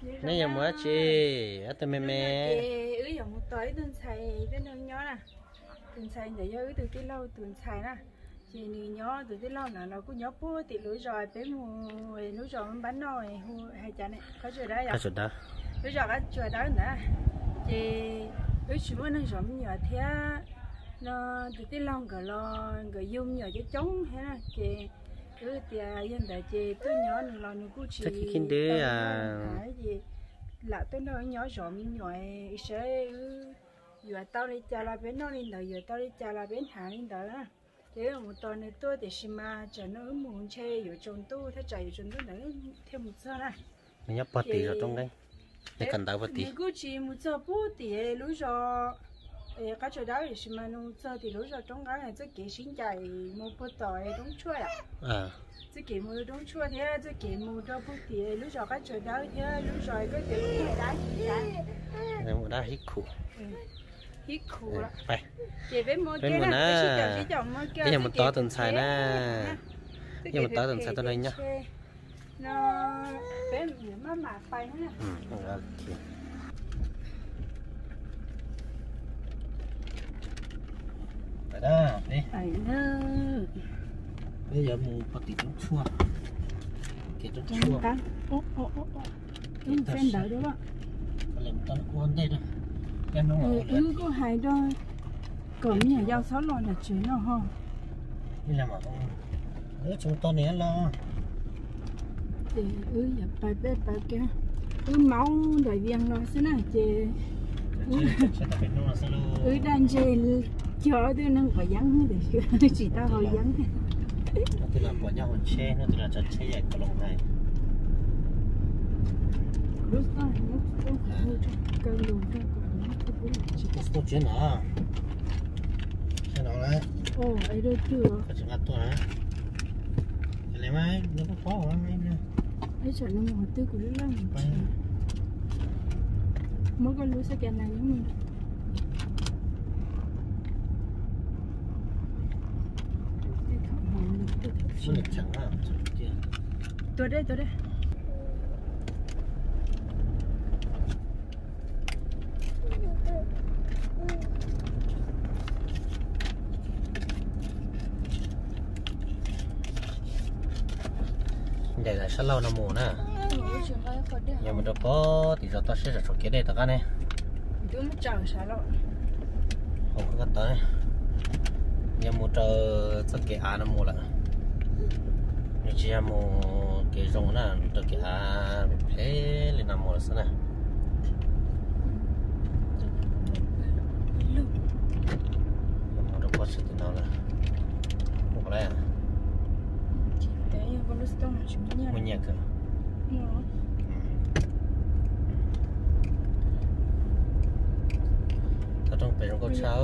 Neb yuav mus dab tsi? Ob tug me me. Wb yuav mus tos ib tug ntxhais, ib tug neeg nyob na. Tus ntxhais ntawd yog wb tus tij laug tus ntxhais na. Ces nws nyob, tus tij laug ntawd los kuj nyob puag tim lub zos peb mus, lub zos npab noj hu hais cas ne, qab tsuas dawb yom? Lub zos qab tsuas dawb ntawd. Ces wb tsis muaj neeg zov me nyuam thiab no, tus tij laug nkawd los nkawd yug me nyuam coob coob thiab na, ces wb tias yog ntawd ces tuaj nyob nws los nws kuj tsis tau, ces lam tuaj nrog wb nyob zov me nyuam, wb saib wb yuav tau li cas los peb noj li ntawd, yuav tau li cas los peb hnav li ntawd na. Ces wb mus tos nws tuaj, tiam sis mas tsam no wb mus ntshe yuav tsaus ntuj, thaj tsam yuav tsaus ntuj ntawd thiaj mus txog na. Nws nyob puag tim zos roob nqeeb, nws kawm ntawv puag tim. Nws kuj tsis mus txog puag tim lub zos qab tsuas dawb, tiam sis mas nws mus txog tim lub zos roob nqeeb, txoj kev sib ncaim mus puag tom roob tshuaj yom. Txoj kev mus roob tshuaj thiab txoj kev mus rau puag tim lub zos qab tsuas dawb thiab lub zos koj tias lub dab hib khuv. Hib khuv. Ces peb mus na, peb yuav mus tos tus ntxhais na. Yuav mus tos tus ntxhais tuaj nrog nyob. Peb yuav mus puag tim roob tshuaj, kev roob tshuaj. Wb kuj hais rau kom me nyuam yaus txhob los nram tsev no ho. Wb tsis mus tos nws los. Ces wb yuav pais, peb pais kiag, wb maub nram Vias los xwb na ces wb daj ntseg cog ob tug neeg quav yeeb tiam sis tsis tau haus yeeb. Hnub twg los pom nyob hauv tsheb, hnub twg los tso tsheb yam kaus loos hais. Tsis tau tsiab no. Tsis nqa tuaj na. Muab koj lub xab kas nas nyob mus. Tua dej, tua dej. Ncaim sab laug no mus na. Yog mus rau pem tim zos toj siab tsom kev dej tom qab ne. Hauv koj tod, yog mus rau txoj kev av no mus lawm. Nws tsis yog mus kev zoo na, mus rau kev av phem li no mus lawm xwb na. Mus rau pem sab tim no lawm. Mus qhov lawm. Muaj nyiaj kawg. Toj roob pem zoo nkauj tshaj.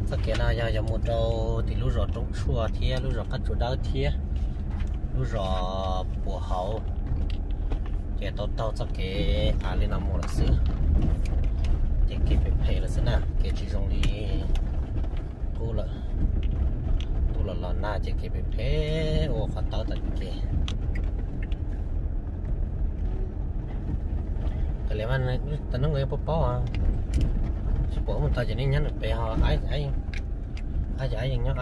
Txoj kev no yog yog mus rau tim lub zos Roob Tshuaj thiab lub zos Qab Tsuas Dawb thiab lub zos Puas Hauv, ces tau taug txoj kev av li no mus lawm xwb. Ces kev phem phem lawm xwb na, kev tsis zoo li qub lawm. Ntuj los los nag ces kev phem phem ua qhov tawb tom kev. Kav liam mas, tab hnub nkaus yuav paub paub, tsis pom mus tau ces nej nyob nram pem ho, ab ces ab yeej nyob ab.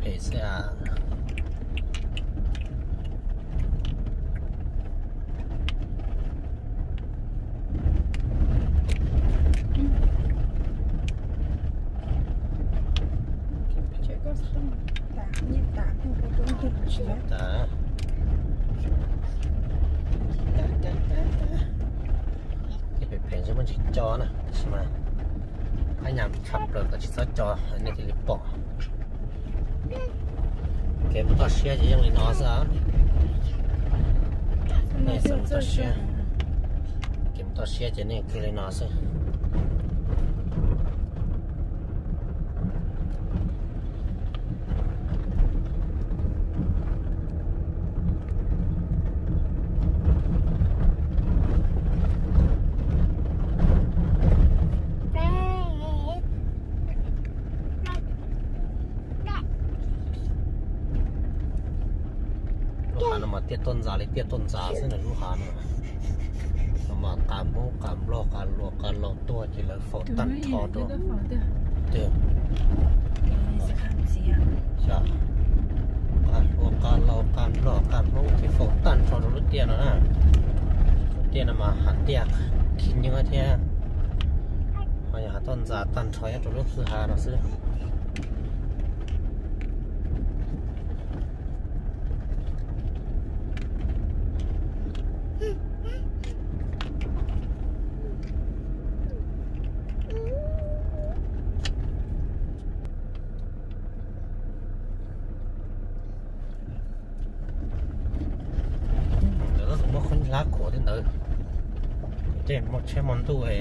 Phem xwb. Kev phem phem ntshe muaj ntsis co na, tab sis mas qab nyas tshaj plaws kom tsis txhob co nej thiaj li pom. Kev mus toj siab ces yeej li no xwb. Nej xav mus toj siab, kev mus toj siab ces nej kiag li no xwb. Tuaj ntxas li tiaj tuaj ntxas xwb na lub hav no. Mas qab Hmoob qab Nplog qab Luas qab laus tuaj ces lawv faus tag nrho rau. Qab Luas qab laus qab Nplog qab Hmoob ces faus tag nrho rau lub tiaj no na. Lub tiaj no mas hav tiaj khib nyiab thiab. Ho yog hav tuaj ntxas tag nrho nyob rau lub kwj ha no xwb. Lawv muab qhov hlab khuam tej ntawd, tej muaj tsheb muaj ntuj,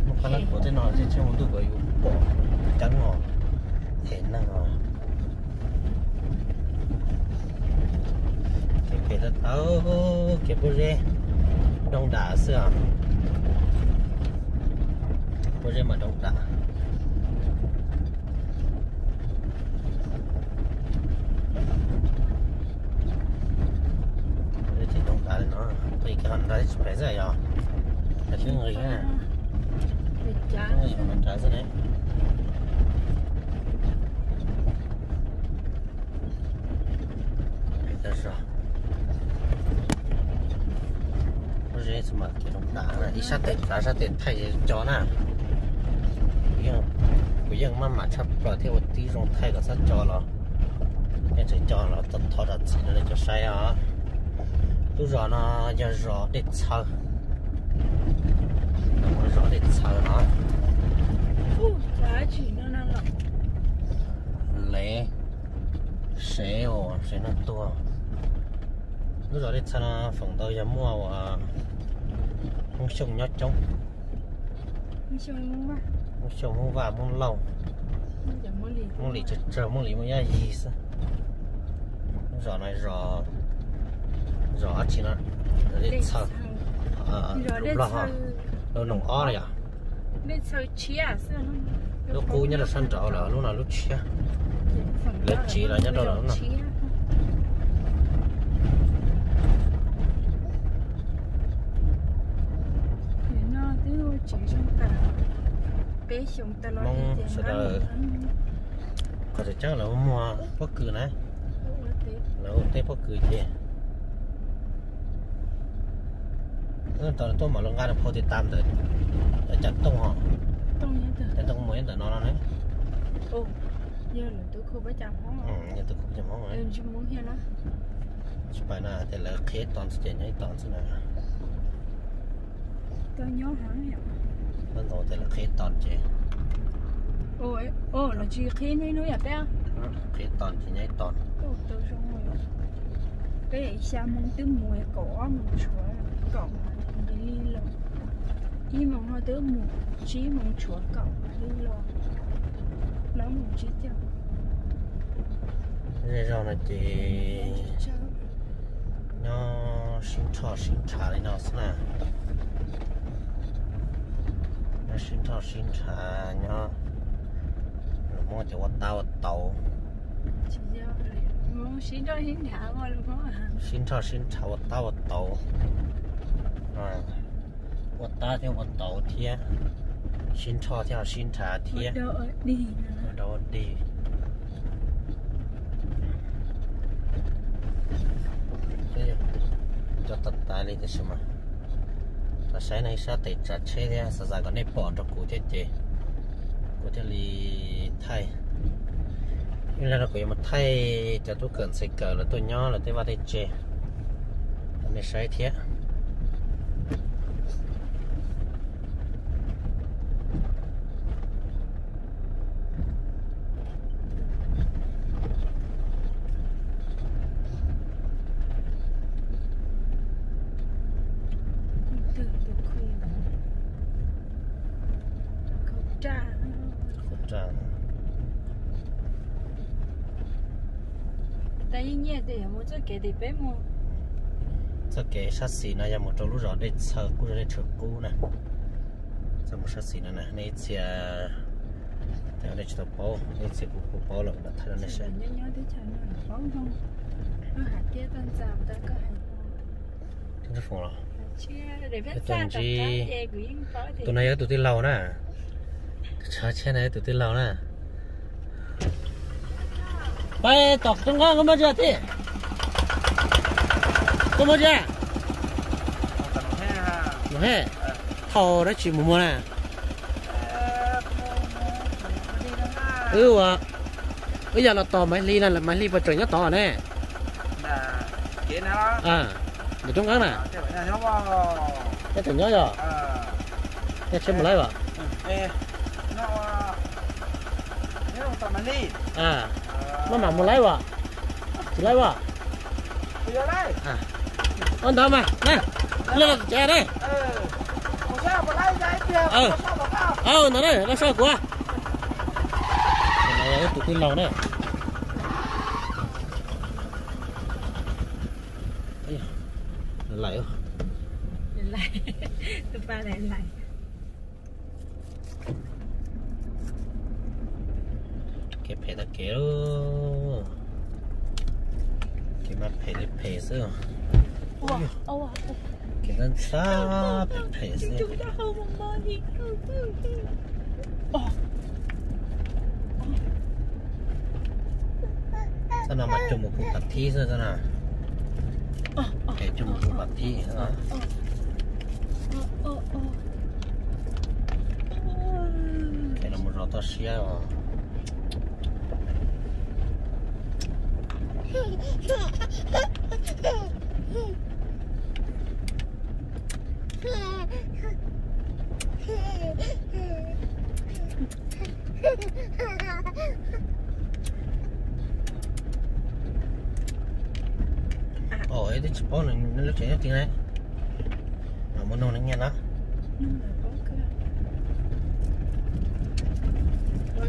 muab qhov hlab khuam tej no tej tsheb muaj ntuj kom yus pom ceeb os, hem neeg os. Kev pem tau tau, kev pob zeb doog dam xwb os. Pob zeb mas doog dam. Pob zeb ces doog dam li no, peb ho nrad tsis pem xwb yog, nrad xwb ne. Pob zeb mas kev doog dam na, ib sab tes tsav sab tes thaij co na. Kuv yeej maj mam tshaj plaws thiab ua tib zoo thaij kom txhob co los, yeej tseem co los thov zam txim rau nej cov saib os. Lub zos no yog zos Dej Txhaw. Zos Dej Txhaw no. Lev sev os, sev neeg tuag. Lub zos Dej Txhaw no feem ntau yog muaj uas Hmoob Xyooj nyob coob. Hmoob Xyooj, Hmoob Vaj, Hmoob Lauj, Hmoob Lis tsawg tsawg, Hmoob Lis muaj Yaj Yig xwb. Lub zos no zos, zos dab tsi no, Dej Txhaw, lub Nplog, lub Noom Ob no yom. Lub qub nyob rau sab nraud lawm, lub no lub tshiab. Lawv tsiv los nyob rau lawm lub no. Hmoob sawv daws, qhov tseem ceeb lawv muag pob kws na, lawv ua teb pob kws ces tau tuaj mam los nqa rau phau tiv tam ntawm cov tooj os. Cov tooj muag nyob ntawm no no ne. Yog tus Hmoob, tsis pais na, ces lawv qhia ib tog xwb ces nyob ib tog xwb na. Ntau ces lawv qhia ib tog ces, qhia ib tog ces nyob ib tog. Peb xya moo twb mus kaum ob moo tshuav, kaum li los, ib moo no twb mus tsib moo tshuav kaum li los, plaub moo tsib caug. Zej zog no ces nyob sib nrho sib nrhav li no xwb na. Nyob sib nrho sib nrhav nyob, lus Hmoob ces ua tab ua tauv. Sib nrho sib nrhav ua tab ua tauv. Ua tab thiab ua tauv thiab, sib nrho thiab ho sib nrhav thiab. Ua dog ua dig. Cov tag tas li tab sis mas, los saib no ib sab tes tsav tsheb thiab xav xav kom nej pom nrog kuv thiab ces kuv thiaj li thaij. Ib lag no kuv yuav mus thaij cov tub kawm ntxhais kawm lawv tuaj nyob lawv tej vaj tej tse rau nej saib thiab. Txoj kev sab xis no yog mus rau lub zos Dej Txhaw, kuj zos Dej Txhaw Qub na. Txoj mus sab xis no na, nej ib txhia, nej tsis tau paub, nej ib txhia kuv kuj paub lawm, thaij rau nej saib. Tus no yog tus tij laug na. Tus tshav tsheb no yog tus tij laug na. Peb tom roob nqeeb koj muaj tsi thiab? Koj muaj tsi? Mus he, thauj dab tsi mus muag na? Wb ua, wb yog los tos Maiv Hli no, Maiv Hli puas tseem nyob tod ne? Ntawm roob nqeeb na. Nyob tseem nyob yog? Nyob tsheb mus laib as? Maj mam mus laib as? Tsis laib as? Ua ntawd mas na, laj los tsev ne. Ntawd ne, laj soj kuv. Tus tij laug na. Lais, kev phem tag kev, kev mas phem li phem xwb. Kev ntxhab ntxhab phem phem xwb. Txoj no mas coj mus pum pas thib xwb txoj no. Phem coj mus pum pas thib xwb. Phem los mus zos toj siab os. Ov, twb tsis paub nws lub tsev nyob twg ne. Mam mus nug nws nyiag na.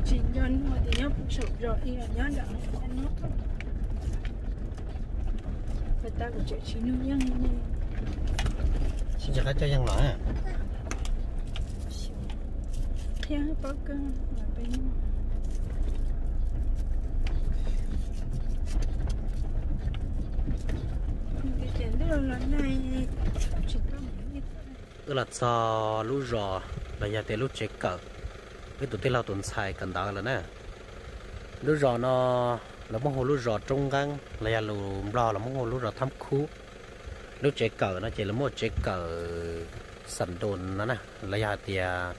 Tsis nco nug tias nyob puag saum zos ib los nyob nram no. Tsis nco qab coj yeej los. Thiab paub kawg. Wb los txog lub zos los yog tias lub tsev kawm wb tus tij laug tus ntxhais kawm ntawv lawm na. Lub zos no lawv muab hu lub zos Roob Nqeeb los yog lus Nplog los muab hu lub zos Thab Khub. Lub tsev kawm no ces lawv muaj tsev kawm xam ndoos no na, los yog hais tias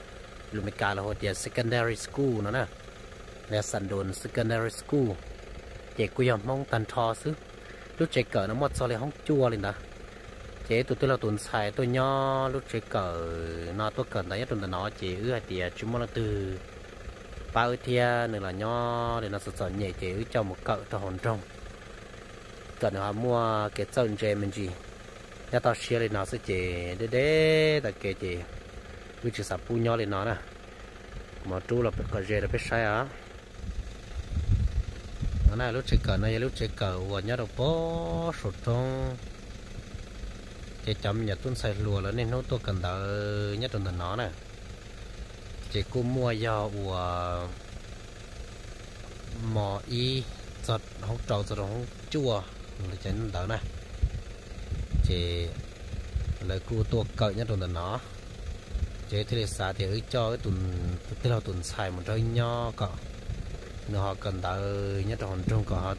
lus Meskas los hu tias secondary school no na, los yog xam ndoos secondary school, ces kuj yog Hmoob tag nrho xwb. Lub tsev kawm no muaj txog li hoob cuaj li ntawd. Ces wb tus tij laug tus ntxhais tuaj nyob lub tsev kawm no tuaj kawm ntawv nyob rau ntawm no ces wb hais tias tsis muaj leej twg pab wb thiab nws los nyob li no txom txom nyem ces wb coj mus kawm rau hauv nroog kom nws ho muaj kev txawj ntse me ntsis. Nyob toj siab li no xwb ces deb deb tag kev ces wb tsis xav pub nyob li no na. Kuv mam rub los kom ze rau peb saib os. No na, lub tsev kawm no yog lub tsev kawm uas nyob rau pem saum roob. Ces cov me nyuam tub ntxhais hluas lawv niaj hnub tuaj kawm ntawv nyob rau ntawm no na. Ces kuj muaj yog uas mos ib txog hoob rau txog rau hoob cuaj li cas ntawd na. Ces lawv kuj tuaj kawm nyob rau ntawm no. Ces thiaj li xav tias wb coj wb tus tij laug tus ntxhais mus nrog wb nyob kom nws ho kawm ntawv nyob rau hauv nroog kom ho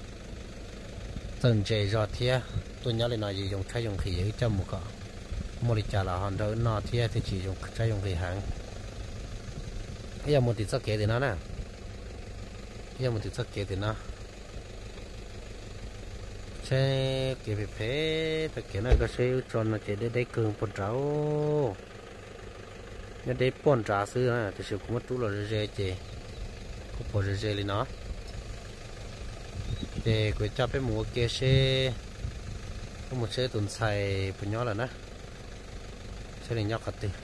txawj ntse zog thiab. Tuaj nyob li no yus yoo tshaib yoo nqhis, wb coj mus kom muaj li cas los ho nrog wb noj thiab thiaj tsis yoo tshaib yoo nqhis heev. Wb yuav mus tim txoj kev tim no na. Wb yuav mus tim txoj kev tim no. Seb kev phem phem txoj kev na, koj seb wb tso no ces deb deb kawg puag nrad. Nyob deb puag nrad xwb na, tiam sis kuv muab rub los ze ze ces kuj pom ze ze li no. Ces kuv coj peb mus ua ke seb, peb mus seb tus ntxhais puas nyob lawm na, seb nws nyob qhov twg.